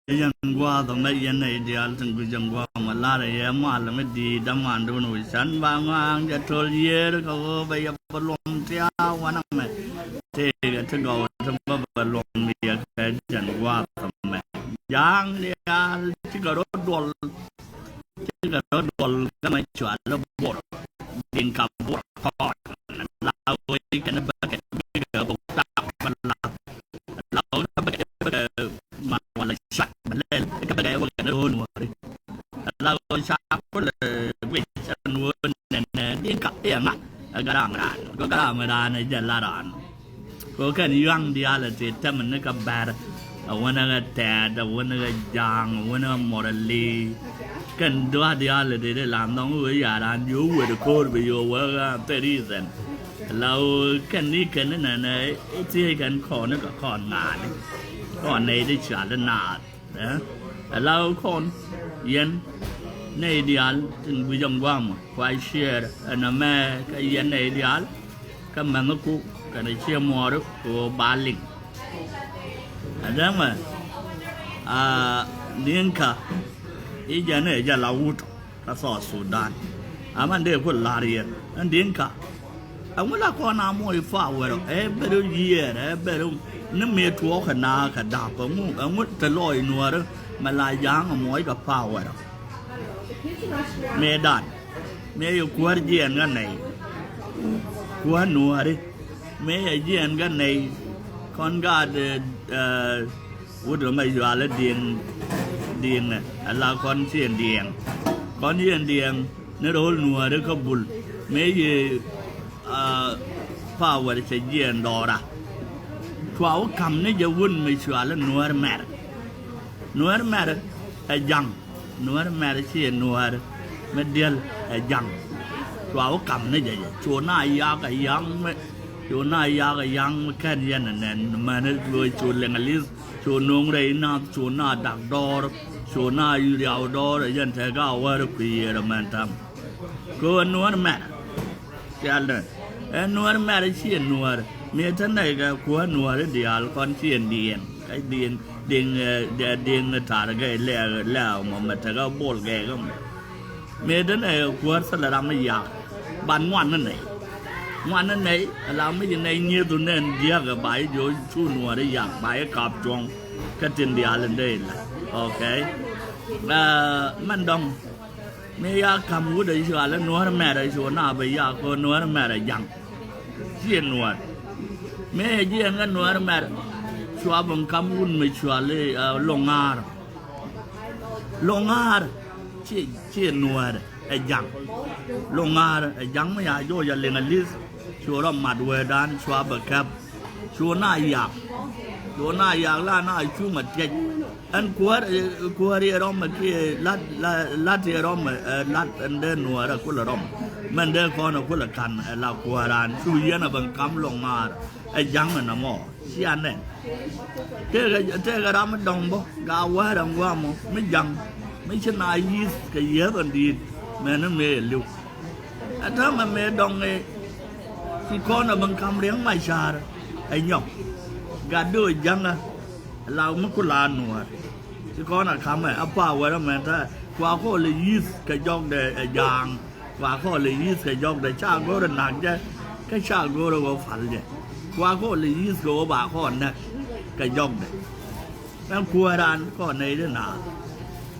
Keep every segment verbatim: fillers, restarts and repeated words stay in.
Yɛn gua̱a̱th ɛmɛ yɛn nɛy diaal tin gui̱c ɛn gua̱a̱th ɛmɛ, lar yɛ mal mi di̱i̱t däman dun wi̱c can ba ŋɔaŋ jɛ to̱l yiër kɛ ɣöö bɛ yɛ bä luɔm tia̱a̱ wanɛ mɛ. Tëëkɛ ti gɔw ti bä bä luɔm yɛ kɛ jɛn gua̱a̱th ɛmɛ. Ja̱a̱ŋ diaal cikɛ rɔ duɔl, cikɛ rɔ duɔl kä mɛ cɔal i̱ Bor. Dinka Bor kɔn la wee kɛn bä kɛ bikɛ bä tap bä la. La wee bä kɛ bä kɛ ma wala cak bä lɛl kɛ bä kɛ wä kɛn ro̱o̱n wä ri. La wee cak kulɛ guic ɛn wä nɛn Dinka i̱ ŋa ɛ garam ran kɛ garam ran ɛ jɛ la ran. Kɛ kɛn yuaŋ diaal ɛ ti tɛmɛ ni kä bɛr, a wänä kä tɛɛt, a wänä kä ja̱a̱ŋ, a wänä kä mɔrali. Kɛn dua̱a̱ diaal ɛ ti di la nhɔŋ wee yaran yo̱o̱ wet ko̱o̱r bi yo̱o̱ wee kä thɛri thɛn. La wee kɛn ni kɛn ni nɛnɛ i̱ thiec kɛn kɔn ni kɛ kɔn ŋa̱a̱ni. Kɔn nɛy di cal di naath. Ɛ la kɔn yɛn nɛy diaal tin gui̱c ɛn gua̱a̱mɔ kua ciɛɛr ɛn ɛmɛ kɛ yɛn nɛy diaal. Kä mɛnhiku kɛnɛ ciɛ muɔɔri kɛ ɣöö ba liŋ. Ɛ dee mɛ a Dinka i̱ jɛn ɛ jɛ la wut kä South Sudan. Aman dee ku la̱r yɛn ɛn Dinka. Ɛŋu la kɔn a moc power ɛ bɛr yiëër ɛ bɛr ni mëë tuɔɔk kɛ na kɛ da̱p ɛŋu ɛŋu te lɔɔc nuɔɔri mɛ la ja̱a̱ŋ ɛ moc kɛ power. Mëëdan mëë yɛ kuäär jiɛɛn kä nɛy kuäär nuääri. Mëë yɛ jiɛɛn kä nɛy kɔn gaat ɛ wut ɛ mɛ yual ɛ diɛŋ diɛŋ ɛ ala kɔn ciɛn diɛŋ kɔn ciɛn diɛŋ ni ro̱o̱l nuääri kä bul. Mëë yɛ power cɛ jiɛɛn dɔɔra. Cua wä ka̱m ni jɛ wun mi cual i̱ nuäär mɛr. Nuäär mɛr ɛ ja̱ŋ. Nuäär mɛr ci ɛ nuäär mi diɛl ɛ ja̱ŋ. Cua wä ka̱m ni jɛ jɛ cu na yak ɛ yaŋ mi cu na yak ɛ yaŋ mi kɛn yɛn ɛ nɛn mɛn ɛ cu liŋ ɛ li̱th cu no̱o̱ŋ rɛy nath cu na dak dɔɔr cu na riaw dɔɔr ɛ yɛn tɛk a wär ɛ kui̱ yɛr ɛ mɛn ta̱m. Kɛ ɣöö nuäär mɛr. Tialdɛ ɛ nuäär mɛr ci ɛ nuäär mi te nɛy kɛ kuäär nuäär i̱ diaal kɔn ci ɛ diɛŋ ɛ diɛŋ diɛŋ ɛ diɛŋ tar kɛ lɛ lɛ mɔ mɛ tekɛ bol kɛ kɛ mɔ. Mi te nɛy kɛ kuäär thilɛ ram mi yak ban ŋuan ni nɛy ŋuan ni nɛy ɛ la mi ci nɛy nyieth wun nɛn jiäk ɛ ba i̱ jiɔ cu nuäär i̱ yak ba i̱ kap cuɔ̱ŋ. Kä tin diaal in dee ilɛ. Okay. Mɛn dɔ̱ŋ mi ya ka̱m wut ɛ cual i̱ nuäär mɛr ɛ cu na bi ya kɛ nuäär mɛr ɛ ja̱ŋ. Ciɛ nuäär mi ɛ jiɛn kä nuäär mɛr cua bi ka̱m wut mi cual i̱ loŋaar. Loŋaar ciɛ ciɛ nuäär ɛ ja̱ŋ. Loŋaar ɛ ja̱ŋ mi ya joc a liŋ a li̱th cu rɔ mat wee dan cua bi kɛp. Cu na yak cu na yak la na cuŋ a tiɛc. Ɛn kuäär kuäär yɛ rɔm ɛ kiɛ lat lat yɛ rɔm ɛ lat ɛn dee nuäär ɛ kulɛ rɔm. Mɛn dee kɔn ɛ kulɛ ka̱n ɛ la kuäär an cu yɛn ɛ ben ka̱m loŋaar ɛ ja̱ŋ ɛ nɔmɔ. Cia nɛ tëëkɛ tëëkɛ ram mi dɔ̱ŋ bä gaa wäär ɛn gua̱a̱mɔ mi ja̱ŋ mi ci na yi̱th kɛ yieth ɛn di̱i̱t mɛn ni mëë li̱w. Ɛ täämɛ mëë dɔ̱ŋ ëë ci kɔn ɛ ben ka̱m riɛŋ ma ca̱a̱r ɛ nyɔk gat di ɣöö ja̱ŋä. Ɛ la mi ku la nuäär ci kɔn ɛ ka̱mɛ ɛ pa wɛrɛ mɛn täämɛ kua kɔɔl ɛ yi̱th kɛ jɔkdɛ ɛ ja̱a̱ŋ. Kua kɔɔl ɛ yi̱th kɛ jɔkdɛ ca go̱rɛ nak jɛ kä ca go̱rɛ ɣöö pal jɛ. Kua kɔɔl ɛ yi̱th kɛ ɣöö ba kɔɔl näk kɛ jɔkdɛ. Ɛn kuäär an kɔn nɛy di naath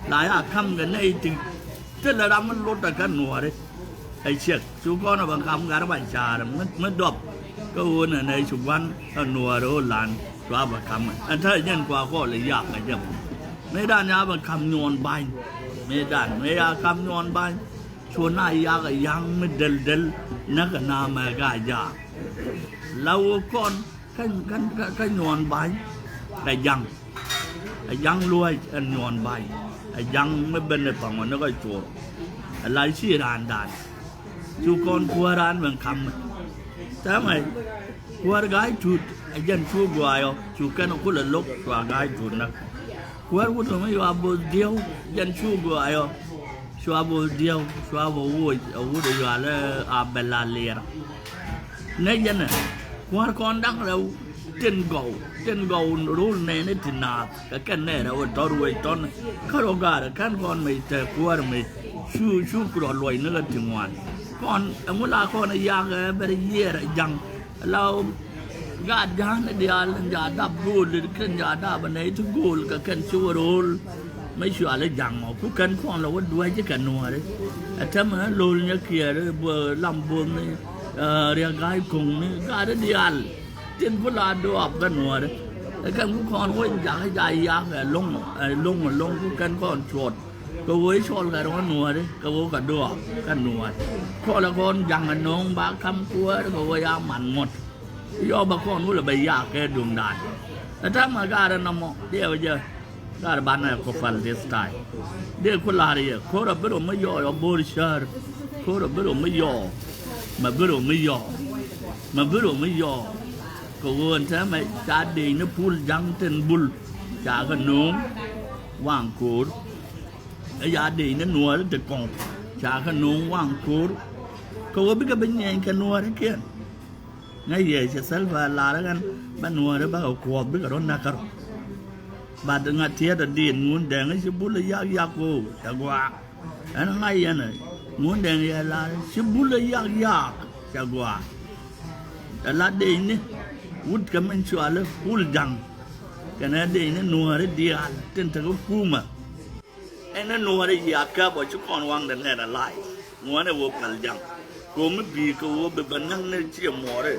la ya ka̱m kɛ nɛy ti. Thilɛ ram mi lot ɛ kä nuɔɔri. Ɛ ciɛk cu kɔn ɛ bɛ ka̱m gat ɛ ba ca̱a̱r mi dɔp. Kä ɣöö nɛ nɛy cu gua̱n ɛ nuɔɔri ɣöö lan cua bɛ ka̱m ɛ ɛn te jɛn kua kɔɔl ɛ yak ɛ jɛ mɔ. Mëëdan ya bɛ ka̱m nyuɔɔn ba̱ny. Mëëdan mëë ya ka̱m nyuɔɔn ba̱ny. Cu na yak ɛ ya̱ŋ mi del del näk ɛ na mɛ gaa jaak. La wä kɔn kä kä kä nyuɔɔn ba̱ny. Ɛ ja̱ŋ ɛ ja̱ŋ luäc ɛn nyuɔɔn ba̱ny. Ɛ ja̱ŋ mi ben ɛ thɔŋ ɛ ni kɔ cuɔr. Ɛ la ci raandan. Cu kɔn kuäär raan ben ka̱m mɛ. Täämɛ kuäär ga̱a̱c tut ɛ jɛn cu gɔaac ɔ cu kɛn ɛ kulɛ lo̱k cua ga̱a̱c tut näk. Kuäär wut mi yua bo̱o̱th dieu jɛn cu gɔaac ɔ. Cua bo̱o̱th dieu cua bo̱o̱ woc ɛ wut ɛ yual ɛ a bɛ la liɛr. Nɛ jɛn ɛ kuäär kɔn da̱ŋ rɛw. Tin gɔw, tin gɔw ro̱l nɛɛni ti naath kɛ kɛn nɛɛrɛ wä tɔr wec tɔn. Kärɔ gaarɛ kɛn kɔn mec tɛ kuäär mec cu cu kurɔ luɔc ni kɛ ti ŋuan. Kɔn ɛŋu la kɔn ɛ yak ɛ bɛr yiɛɛr ɛ ja̱ŋ. La ɣöö gaat ja̱a̱n ɛ diaal in ja̱a̱ dap go̱o̱l in kɛn ja̱a̱ dap ɛ nɛy ti go̱o̱l kɛ kɛn ci wä ro̱o̱l. Mɛ cual ɛ ja̱ŋ ɔ ku kɛn kɔn la wä duäc kɛ nuääri. Ɛ tɛmɛ lo̱l nyɛ kiɛɛr ɛ buɔ lam buɔ̱thni. Riɛk ga̱a̱c ko̱ŋni gaat ɛ diaal. Tin ku la dɔɔp kä nuääri. Ɛ kɛn ku kɔn wä jakä ja̱a̱ yak ɛ lo̱ŋ ɛ lo̱ŋ ɛ lo̱ŋ ku kɛn kɔn cuɔt. Kɛ ɣöö i̱ cɔl kɛ rɔ̱ nuääri kɛ ɣöö kɛ dɔɔp kä nuäär. Kɔlɛ kɔn ja̱ŋ ɛ no̱o̱ŋ ba ka̱m kuäär kɛ ɣöö ya man ŋuɔ̱t. Yɔp ɛ kɔn wulɛ bɛ yak kɛ duŋdan. Ɛ täämɛ gaarɛ nɔmɔ diɛw jɛ. Gaarɛ banɛ kɔ pal this time. Dee ku la̱r yɛ ko̱r ɛ bi rɔ mi yɔɔ yɔ bo̱o̱r cäär. Ko̱r ɛ bi rɔ mi yɔɔ. Mɛ bi rɔ mi yɔɔ. Mɛ bi rɔ mi yɔɔ. Kɛ ɣöö ɛn täämɛ ca dec ni pul ja̱ŋ tin bul. Ca kɛ no̱o̱ŋ waŋ ko̱r. Ɛ ya dec ni nuäär ti kɔŋ ca kɛ no̱o̱ŋ waŋ ko̱r. Kɛ ɣöö bikɛ bi nyieny kɛ nuäärikiɛn. Ŋäc yɛ cɛ Salva lar ɣän bä nuääri bä kɛ kuɔth bikɛ rɔ näk kärɔ. Bat ŋa tiɛt ɛ diit ŋun dɛŋ ci bul ɛ yak yak ɣöö cɛ guaak. Ɛn ŋa̱c yɛn ɛ ŋun dɛŋ yɛ lar ci bul ɛ yak yak cɛ guaak. Ɛ la dec ni wut kɛ min cuali pul ja̱ŋ. Kɛnɛ dec ni nuääri diaal tin te kä kumä. Ɛn ni nuɔɔr i̱ yiaak käp ɔ ci kɔn waŋdɛ nɛn a la̱a̱c. Ŋuɔ̱n ɛ ɣöö päl ja̱ŋ. Ko̱mi bi̱i̱ kɛ ɣöö bi bä näk ni ciɛ muɔɔri.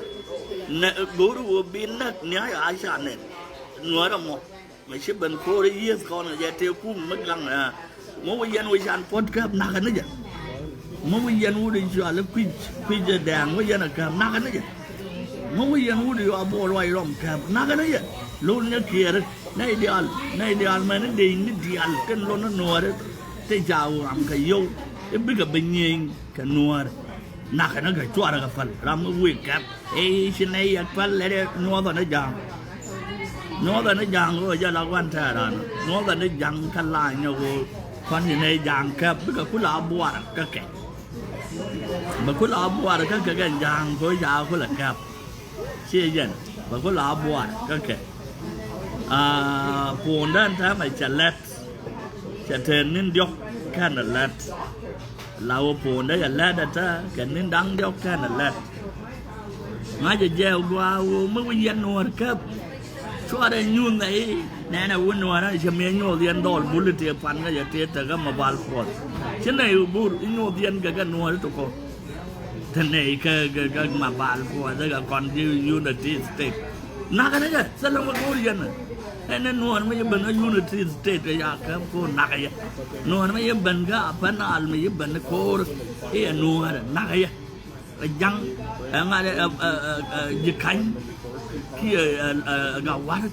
Nɛ go̱o̱ri ɣöö bi näk nia̱a̱c a ca nɛn. Nuɔ̱ɔ̱r ɛmɔ mɛ ci ben ko̱o̱r i̱ yieth kɔn kɛ jɛ tëë kum mi gaŋ ɛ. Ŋu wi̱c yɛn wi̱c can puɔ̱t käp nakä ni jɛ. Ŋu wi̱c yɛn wut i̱ cual i̱ kui̱c kui̱c ɛ dɛɛŋ wi̱c yɛn ɛ käp nakä ni jɛ. Ŋu wi̱c yɛn wut i̱ yɔ a buɔl ruac rɔm käp nakä ni jɛ. Lo̱l ni kiɛɛri. Nɛy diaal, nɛy diaal mɛn i̱ dec ni diaal tin lon i̱ nuɔɔri. Ti ca ɣam kɛ yio̱w i̱ bikɛ bi nyieny kɛ nuɔɔri. Nakɛ ni kɛ cuarɛ kɛ päl ram mi wëë kɛp i̱ ci nɛy yɛ päl lɛt i̱ nyuɔthɛ ni ja̱a̱ŋ. Nyuɔthɛ ni ja̱a̱ŋ ɣöö jɛ la gua̱n tɛɛr ran nyuɔthɛ ni ja̱a̱ŋ kä la̱a̱ny ni ɣöö kɔn ci nɛy ja̱a̱ŋ kɛp bikɛ kula buar kä kɛ. Bɛ kula buar kä kɛ kɛ ja̱a̱ŋ kɛ ɣöö ca kula kɛp. Ciɛ jɛn bɛ ku la buar kä kɛ. Aa, puundä ɛn täämɛ cɛ lɛt. Cɛ te ni̱n diɔ̱k kɛnɛ lɛt. La wä puundä cɛ lɛt ɛ tɛ kɛ ni̱n da̱ŋ diɔ̱k kɛnɛ lɛt. Ŋa̱cɛ jɛ gua̱a̱ wä mi wi̱c yɛn nuɔ̱ɔ̱r käp. Cuarɛ nyuuth nɛ i̱ nɛnɛ wä nuɔ̱ɔ̱r ɛn cɛ miɛ nyuɔ̱ɔ̱th yɛn dhɔl bul i̱ tëë pan ŋäcɛ tëë tekä mɛ bal puɔth. Ci nɛ i̱ bur i̱ nyuɔ̱ɔ̱th yɛn kɛ kɛ nuɔ̱ɔ̱r i̱ tukɔ. Te nɛy kä, kä, kä ma bal puɔth kä kɔn ji̱ Unity State. Nakä ni jɛ thilɛ ma go̱o̱r yɛn. Ɛn ni nuɔ̱ɔ̱r mi ji̱ ben kä Unity State kä ya käp ko̱o̱r nakä jɛ. Nuɔ̱ɔ̱r mi ji̱ ben kä a pɛn al mi ji̱ ben ko̱o̱r i̱ ɛ nuɔ̱ɔ̱r nakä jɛ. Ɛ ja̱ŋ ɛ ŋa̱t ɛ, ɛ, ɛ, ɛ, ji̱ ka̱ny kiɛ ɛ, ɛ, ɛ, gawar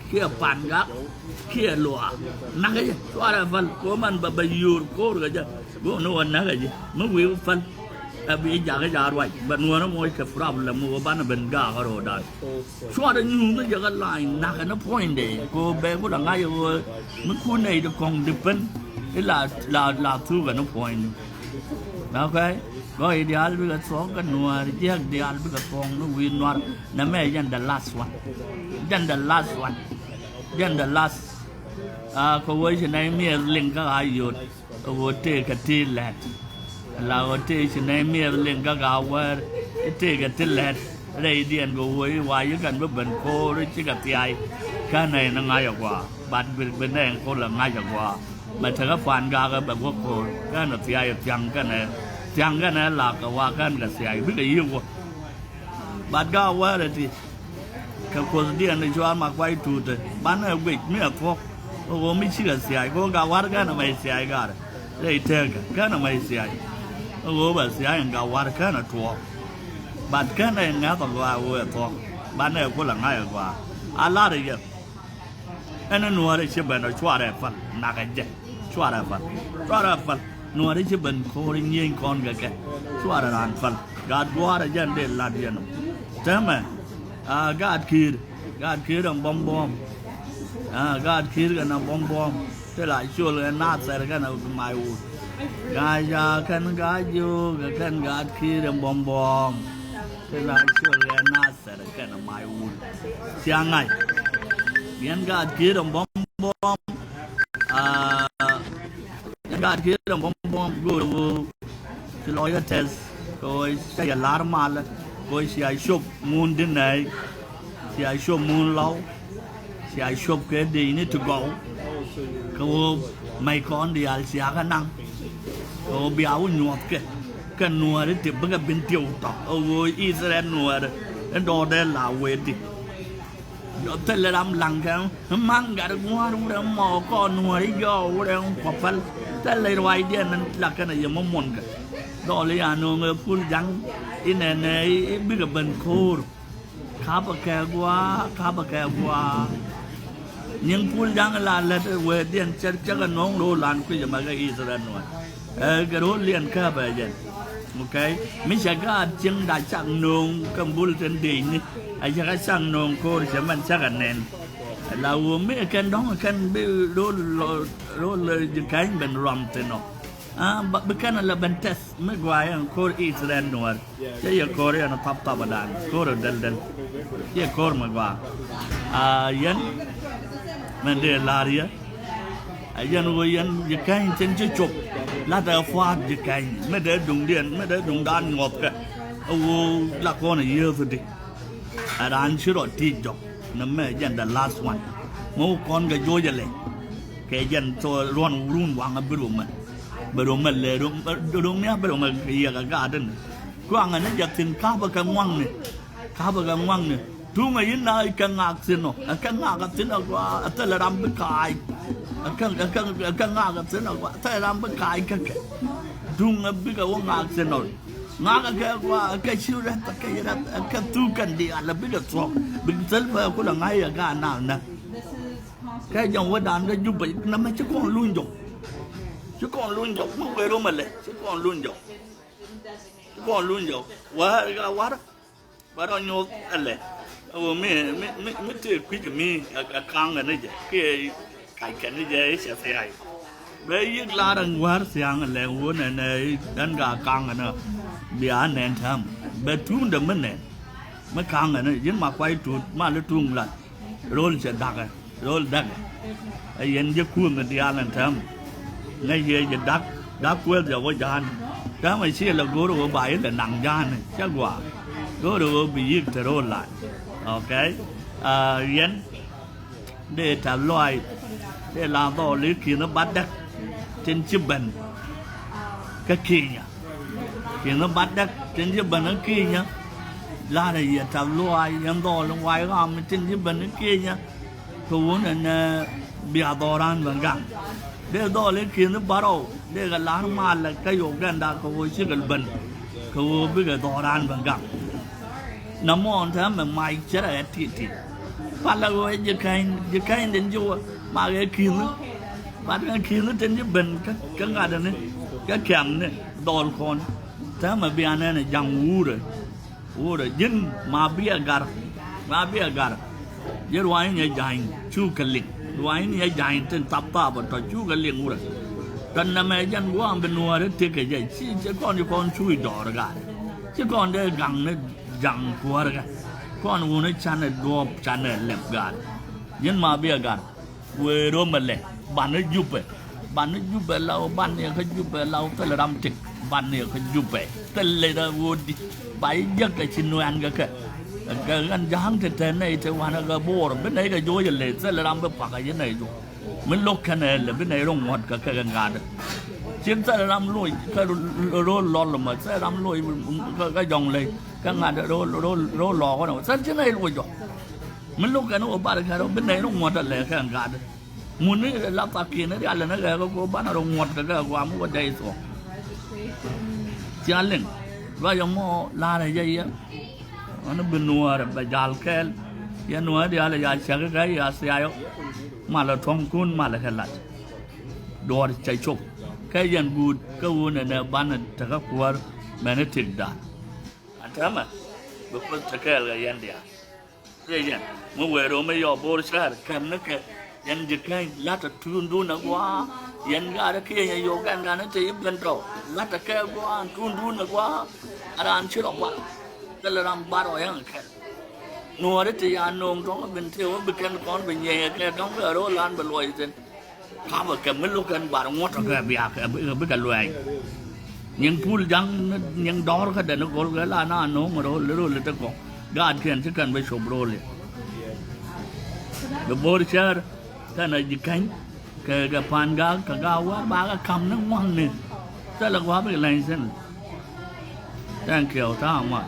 kiɛ pangak kiɛ luaak. Nakä jɛ cuarɛ päl ko̱ man bɛ bɛ yo̱o̱r ko̱o̱r kɛ jɛ. Go̱o̱r ni wä nakä jɛ mi wi̱i̱ päl. Ɛ bi jakä ja ruac bɛ nuɔ̱ɔ̱rä moc kɛ problem mi wä banɛ ben gaak kä ro̱o̱dan. Cuarɛ nyuuth ni jɛ kä la̱a̱ny nakä ni puɔ̱nydɛ ko̱ bɛ ku la ŋa̱c ɛ ɣöö mi kun nɛy ti kɔ̱ŋ di pen. I̱ la la la thuukɛ ni puɔ̱nydɛ. Okay. Gɔɔy diaal bikɛ thuɔ̱k kä nuäär jiäk diaal bikɛ thuɔ̱k ni wi̱i̱ nuäär. Nɛ mɛ jɛn the last one. Jɛn the last one. Jɛn the last. Aa kɛ wee ci nɛy miɛth liŋ kä a yot. Kɛ wee tëëkɛ ti lɛt. La wee tëë ci nɛy miɛth liŋ kä a wɛɛr. I̱ tëëkɛ ti lɛt. Rɛydiɛn kɛ wee i̱ wa yi kɛn bi ben ko̱o̱r i̱ cikɛ thia̱a̱y. Kä nɛy ni ŋa̱c a gua̱a̱. Bat bi bi nɛy ko̱o̱r lɛ ŋa̱c a gua̱a̱. Mɛ tekä puan gakä bɛ guäk ko̱o̱r kɛnɛ thia̱a̱c thia̱ŋ kɛnɛ thia̱ŋ kɛnɛ lak kɛ wa kɛn kɛ thia̱a̱c bikɛ yiëë wä. Bat ga wärɛ ti kɛ kuothdiɛn i̱ cuaar ma kuay tuutɛ banɛ guic mi ɛ thuɔ̱k. Kɛ ɣöö mi cikɛ thia̱a̱c kɛ ɣöö ga wär kɛnɛ mɛ thia̱a̱c garɛ rɛy tekä kɛnɛ mɛ thia̱a̱c. Kɛ ɣöö bɛ thia̱a̱c in ga wär kɛnɛ tuɔɔk. Bat kɛnɛ in ŋäth ɛ gɔaa ɣöö ɛ thuɔ̱k banɛ kulɛ ŋa̱c ɛ gɔaa. A lar ɛ yɛ. Ɛn nuɔ̱ɔ̱ri ci ben ɔ cuarɛ päl nakɛ jɛ. Cuarɛ päl. Cuarɛ päl. Nuɔ̱ɔ̱ri ci ben ko̱o̱ri nyieny kɔn kɛ kɛ. Cuarɛ raan päl. Gaat gua̱a̱rɛ jɛn dee lat yɛn ɔ. Täämɛ. Aa gaat ki̱i̱r. Gaat ki̱i̱r ɛn buɔ̱m buɔ̱ɔ̱m. Aa gaat ki̱i̱r kɛn ɛn buɔ̱m buɔ̱ɔ̱m. Ti la col kɛ nathɛr kɛn ɛ my wood. Gaa ca kɛn gaa jiök kɛ kɛn gaat ki̱i̱r ɛn buɔ̱m buɔ̱ɔ̱m. Ti la col kɛ nathɛr. kɛnɛ may wun. Cia ŋa̱c. Yɛn gaat kiet ɛn buɔ̱m buɔ̱m. Aa, yɛn gaat kiet ɛn buɔ̱m buɔ̱m go̱o̱r ɣöö ci lɔ yɛ tɛth kɛ ɣöö ca yɛ la̱r malä kɛ ɣöö cia cop mun di̱n nɛy. Cia cop mun lɔw. Cia cop kɛ dec ni ti gɔw. Kɛ ɣöö mɛy kɔn diaal cia kɛ naŋ. Kɛ ɣöö bia wä nyuɔ̱thkɛ kɛ nuääri ti bikɛ bin tiɛw tɔ̱ ɛ ɣöö Ithɛrɛl nuääri in dɔɔdɛ la wee di. Jɔ thilɛ ram laŋkɛ in maŋ gat ŋua̱r wurɛ mɔ kɔn nuääri jɔɔk wurɛ in kuɔ päl. Thilɛ ruacdiɛn in la kɛnɛ yɛ mɔ muɔ̱nkɛ. Dhɔl i̱ an nööŋɛ pul ja̱ŋ inɛnɛ i̱ bikɛ ben ko̱o̱r. Kapɛ kɛ gua̱a̱, kapɛ kɛ gua̱a̱. Nyiŋ pul ja̱ŋ la lät wee diɛn cɛ cɛ kɛ no̱o̱ŋ ro̱o̱ lan kui̱c ɛmɛ kɛ Ithɛrɛl nuɔ̱ɔ̱n. Ɛ kɛ ro̱o̱ liɛn käpɛ jɛn. Okay? Mi cɛ gaat cieŋ da cak no̱o̱ŋ kɛ bul tin dec ni. Ɛ cɛ kɛ cak no̱o̱ŋ ko̱o̱r cɛ mɛn cɛ kɛ nɛn. La wee mi kɛn dɔ̱ŋ kɛn bi ro̱o̱ lɔ ro̱o̱ lɔ ji̱ kɛny ben ruam thin ɔ. Aa, ba, bi kɛn a lɛ ben tɛth mi gɔaa yɛn ko̱r Ithɛrɛl nuɔɔr. Cɛ yɛ ko̱r yɛn a thap thap a daan ko̱r a dɛl dɛl. Cɛ ko̱r mi gɔaa. Aa, yɛn mɛn dee la̱r yɛ. A yɛn ɣöö yɛn ji̱ kɛny cɛn cɛ cop. La̱t a fuaat ji̱ kɛny mi dee duŋdiɛn mi dee duŋdan nyuɔthkɛ. A ɣöö la kɔn a yiëëth di. A raan ci rɔ ti̱i̱c jɔk. Nɛ mɛ jɛn the last one. Mɛ wä kɔn kɛ joc alɛ. Kɛ jɛn thɔ ruɔn run waŋ a bi rom mɛ. Bi rom mɛ lɛ rom rom ni a bi rom mɛ kɛ yɛ kɛ gaat in. Kuaŋ ni jɛ thin kapɛ kɛ ŋuaŋni. Kapɛ kɛ ŋuaŋni. Tuŋ a yin na kɛ ŋak thin ɔ. Ɛ kɛ ŋak a thin a gua a thilɛ ram bi kac. Ɛ kɛ ɛ kɛ ɛ kɛ ŋak a thin a gua a thilɛ ram bi kac kɛ kɛ. Tuŋ a bikɛ wä ŋak thin ɔ. Ŋakɛ kɛ gua kɛ ci rɛth kɛ rɛth kɛ thuk kɛn diaal a bikɛ thuɔ̱k. Bik thil bɛ kulɛ ŋa̱c yɛ gaat naath nä. Kɛ jɔŋ wä daan kɛ Jubɛ nä mɛ ci kɔn luny jɔk. Ci kɔn luny jɔk mi wee rom ɛlɛ ci kɔn luny jɔk. Ci kɔn luny jɔk. Wä ga war. Ba rɔ nyuɔth ɛlɛ. Ɛ wä mi mi mi mi tëë kui̱c mi ɛ ka̱ŋ kɛ ni jɛ kiɛ kac kɛ ni jɛ i̱ cɛ thia̱a̱c. Bɛ yiëk lar ɛn wäär thia̱a̱ŋ ɛlɛ wä nɛnɛ ɛn ka ka̱ŋ kɛ ni bia nɛn tääm bɛ tuundɛ mi nɛn. Mi ka̱ŋ kɛ ni yi̱n ma kuay tuut ma li tuŋ lat ro̱l cɛ da̱kɛ. Ro̱l da̱k. Ɛ yɛn ji̱ kuäŋ diaal ɛn täämɛ. Ŋäc yɛ ji̱ da̱k da̱k kuäth jɛ wä ja̱a̱n. Täämɛ ciɛ lɛ go̱o̱r ɣöö ba ilɛ naŋ ja̱a̱n cä gua̱a̱. Go̱o̱r ɣöö bi yiëk te ro̱l la̱t. Okay. Aa, yɛn dee tɛ̈th lɔaac dee la dhɔɔl i̱ ki̱n i̱ bat däk tin ci ben. Kä Kenya. Ki̱n i̱ bat däk tin ci ben kä Kenya. La̱rä yɛ tɛ̈th lɔaac yɛn dhɔɔl in wac ɣam tin ci ben kä Kenya. Kɛ wun ɛn bia dhɔran ben gaŋ. Dee dhɔl i̱ ki̱n i̱ bärɔw dee kɛ la̱r malɛ kä Uganda kɛ ɣöö cikɛ ben. Kɛ ɣöö bikɛ dhɔran ben gaŋ. Nɛ mɔɔn täämɛ mac cärɛ ɛ ti̱ti̱. Palɛ ɣöö ji̱ kɛny ji̱ kɛny den ji̱ wä mak ɛ ki̱n i̱. Bat kɛ ki̱n i̱ tin ji̱ ben kä ŋa̱t ɛn i̱ kä kɛm ni dhɔl kɔn. Täämɛ bia nɛn ɛ ja̱ŋ wurɛ. Wurɛ ji̱n ma biɛ gar. Ma biɛ gar. Ji̱ ruany nyɛ ja̱ny cukɛ liŋ ruany nyɛ ja̱ny tin thap thap ɔ tɔ cukɛ liŋ wurɛ. Tɔ nɛmɛ jɛn guam bi nuɔɔri tekɛ jɛ ci ci kɔn ci kɔn cuc dɔɔr gar. Ci kɔn dee gaŋ ni ja̱ŋ kuäärkɛ. Kɔn wuni canɛ duɔɔp canɛ lɛp gar. Ji̱n ma biɛ gar. Wëë rom ɛlɛ banɛ Jubɛ. Banɛ Jubɛ la wä banɛ kä Jubɛ la wä thil ram tik. Banɛ kä Jubɛ thil lɛ rɛ wä di. Ba i̱ jek kɛ ci nuɛn kɛ kɛ. Kɛ ɣän ja̱a̱ŋ te te nɛy te wanɛ kɛ bo̱o̱r bi nɛy kɛ jo̱o̱c ɛlɛ thil ram bi pakä ji̱ nɛy jo̱o̱c. Mi lo̱k kɛnɛ ɛlɛ bi nɛy rɔ ŋuɔ̱t kɛ kɛ kɛ ŋa̱t. Cin thil ram loc kä ro̱l lɔl mɔ thil ram loc kä jɔ̱ŋ ley kä ŋa̱t ro̱l ro̱l lɔɔk kɔn thil ci nɛy loc jɔ̱k. Mi lo̱k kɛn wä bar kɛn rɔ bi nɛy rɔ ŋuɔ̱t alɛ kɛn gat. Mun ni la thakin ni rial ni kɛ kɛ banɛ rɔ ŋuɔ̱t kɛ kɛ guam wä dɛy thuɔ̱k. Cia liŋ ruac ɛmɔ la̱rɛ jɛ yɛ. Ɣän bi nuäärɛ bɛ jal kɛɛl. Yɛn nuäärɛ diaal ya cäk kɛ ya thiayɔ. Malɛ tuɔ̱ŋkun malɛ kɛ lat. Duɔ̱ɔ̱r cɛ cop kɛ yɛn guut kä wun ɛnɛ banɛ tekä kuäär mɛn i̱ tikdan. An täämɛ bi kuoth te kɛɛl kɛ yɛn diaal. Riɛc yɛn mi wëë ro̱o̱m mi yɔɔk bo̱o̱r cäär kɛm ni kɛ yɛn ji̱ käny la̱t ɛ tuundun ɛ gua̱a̱. Yɛn gaat ɛ kiɛny ɛ yɔɔk ɛn gan ɛ te i̱ ben tɔ̱ la̱t ɛ kɛ gua̱a̱ tuundun ɛ gua̱a̱. Ɛ raan ci rɔ gua̱a̱ thilɛ ram bar ɔ yɛn kɛl. Nuɔɔri ti ya no̱o̱ŋ tɔ̱ŋ bin tëë wä bi kɛn kɔn bi nyieny kɛ tɔ̱ŋ kɛ ro̱o̱ lan bi luɔc thi̱n. Kapɛ kɛ mi lo̱k kɛn bar ŋuɔ̱t kɛ biak kɛ bikɛ luɛɛny. Nyiŋ pul ja̱ŋ nyiŋ dɔ̱r kä dɛn i̱ go̱l kɛ la na no̱o̱ŋ ro̱o̱l ro̱o̱l i̱ ti kɔ̱ŋ. Gaatkiɛn ci kɛn bi cop ro̱o̱l i̱ bi bo̱o̱r cäär. Kɛn a ji̱ käny kɛ kɛ pa̱n gaak kɛ gaak wäär bakɛ ka̱m ni ŋua̱ŋni. Thilɛ gua̱a̱p i̱ lɛny thi̱n. Thank you ta̱a̱ much.